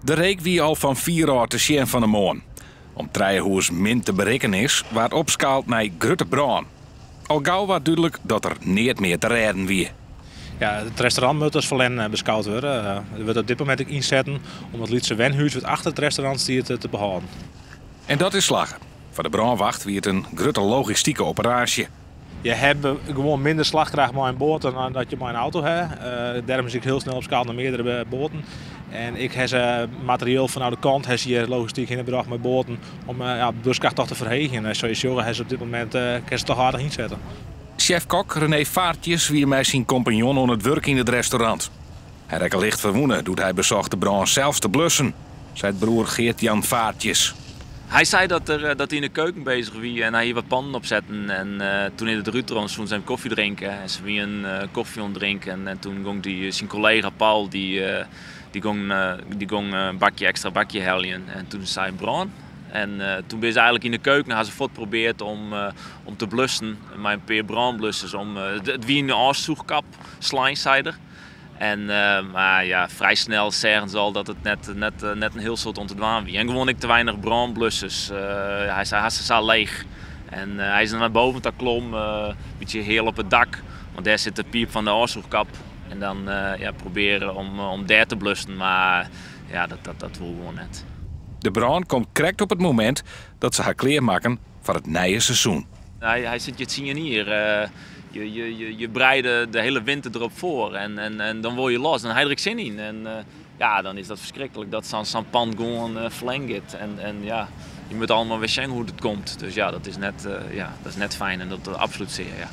De reek wie al fan fier ôf te sjen fan 'e moarn. Om't Trijehûs min te berikken is, waard opskaald nei grutte brân. Al gau waard dúdlik dat der neat mear te rêden wie. Ja, it restaurant moat as ferlern beskoud wurde. Der wurdt op dit momint ek ynsetten om it lytse wenhûs wat achter it restaurant stiet te behâlden. En dat is slagge. Foar de brânwacht wie it in grutte logistike operaasje. Je hawwe gewoan minder slachkracht mei in boat dan dat je mei in auto hawwe. Dêrom is ek hiel snel opskaald nei meardere boaten. En ek ha se materieel fanôf de kant ha se hjir logistyk hinne brocht mei boaten om ja, de bluskracht toch te ferheegjen. En sa je sjogge ha se op dit momint kinne se toch aardich ynsette. Sjef-kok René Vaartjes wie mei syn kompanjon oan it wurk yn it restaurant. Hy rekke licht ferwûne doe't hy besocht de brân sels te blussen, seit broer Geert-Jan Vaartjes. Hy sei dat er dat hy yn de keuken bezich wie en hy hie wat pannen opsetten en toen is it derút rûn soene se even kofje drinke en se wienen kofje oan it drinken en toen gong dy syn kollega Paul dy dy gong dy gong in bakje ekstra bakje heljen en toen sei brân en toen binne se eigenlik yn de keuken ha se fuort probeard om om te blussen mei in pear brânblussers om it wie in ôfsûchkap slein sei er. En mar ja, frij snel seagen se al dat it net, net, net in hiel soad oan te dwaan wie. En gewoan ek te weinich brânblussers. Hy sei hast sa leech. En hy is nei boven ta klom, in bytsje heal op it dak. Want dêr sit de piip fan de ôfsûchkap. En dan ja, probearje om, om dêr te blussen. Mar ja, dat, dat, dat woe gewoan net. De brân komt krekt op it momint dat se har klearmakken foar it nije seizoen. Hy sit hjir 10 jier. Je breide de hiele winter derop foar en dan wol je los. Dan ha je der ek sin yn. En ja, dan is dat ferskriklik dat sa'n pand gewoan ferlern giet. En ja, je moatte allegear wer sjen hoe't it komt. Dus ja, dat is net, ja, dat is net fijn en dat docht absolút sear, ja.